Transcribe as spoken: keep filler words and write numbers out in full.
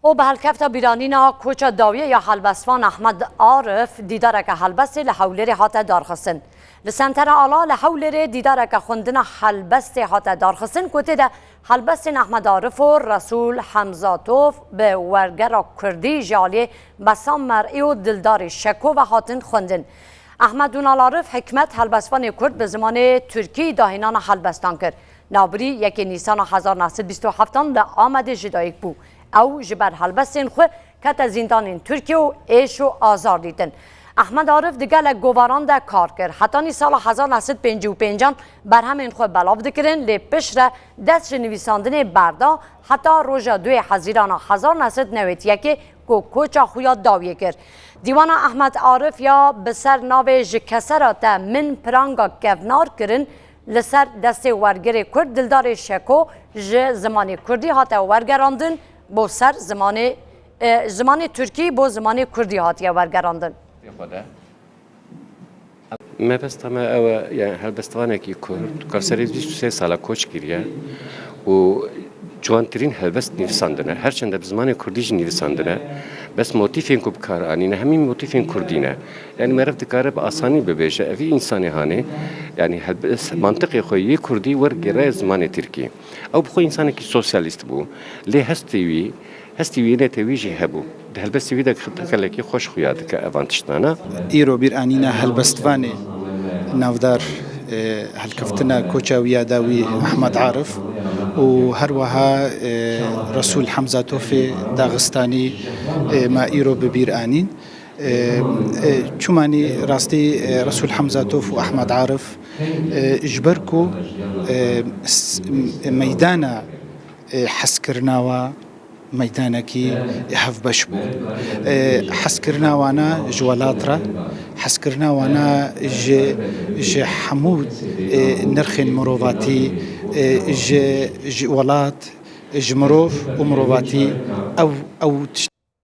û bi helkefta bîranîna koça dawiyê ya helbestvan Ehmed Arif dîdareke helbestê li Hewlêrê hate darxistin. Li Sentera Ala li Hewlêrê dîdareke xwendina helbestê hate darxistin ku tê de helbestên Ehmed Arif û Resûl Hemzatov bi wergera kurdî ji aliyê Besam Mer'î û Dildarê Şeko ve hatin xwendin. Ehmed Unal Arif Hikmet helbestvanê kurd bi zimanê tirkî dahênana helbestan kir. Navbirî yekê Nîsana hezar neh sed bîst û heftan li Amedê ji dayik bû. Ew ji ber helbestên xwe kete zîndanên Tirkiyê û êş û azar dîtin. Ehmed Arif di gelek govaran de kar kir. Hetanî sala hezar neh sed pêncî û pêncan berhemên xwe belav dikirin, lê piştre dest ji nivîsandinê berda heta roja duyê Hezîrana hezar neh sed newêd yekê ku koça xwe ya dawiyê kir. Dîwana Ehmed Arif ya bi ser navê Ji Kesera Te Min Piranga Kevnar Kirin, li ser destê wergirê kurd Dildarê Şeko ji zimanê kurdî hate wergerandin bo ser zimanê, e, zimanê tirkî bo zimanê kurdî hatiye wergerandin. Mebesta me ew e, yani helbestvanekî kurd, ka serê bîst û sê sala koç kiriye û ciwantirîn helbest nivîsandine. Her çende bi zimanê kurdî jî nivîsandine. Bes motîfên ku bi kar anîne, hemî motîfên kurdî ne. Yani meriv dikare bi asanî bibêje, evî însanê hanê, yani helbest, mantiqê xwe yê kurdî wergêre zimanê tirkî. Ew bi xwe însanekî sosyalîst bû, lê hestê wî, hestî wî, niyetê wî jî hebû. Di helbestê wî de xetelekî xweş xuya dike evan tiştana. Îro bîr anîna helbestvanê navdar, e, helkeftina koça wî ya dawî Ehmed Arif û her wiha, e, Resûl Hemza Tofê Daxistanî, e, me îro bi bîr anîn. E, e, çûmanî rastî, e, Resûl Hemza Tof û Ehmed Arif, e, ji ber ku, e, s-, meydana, e, hezkirina wa meydanekî hevbeş bû. E, hezkirina wana ji welat re, hezkirina wana ji, ji hemû, e, nirxên mirovatî, e, ji, ji welat, ji mirov û mirovatî ew, ew tişt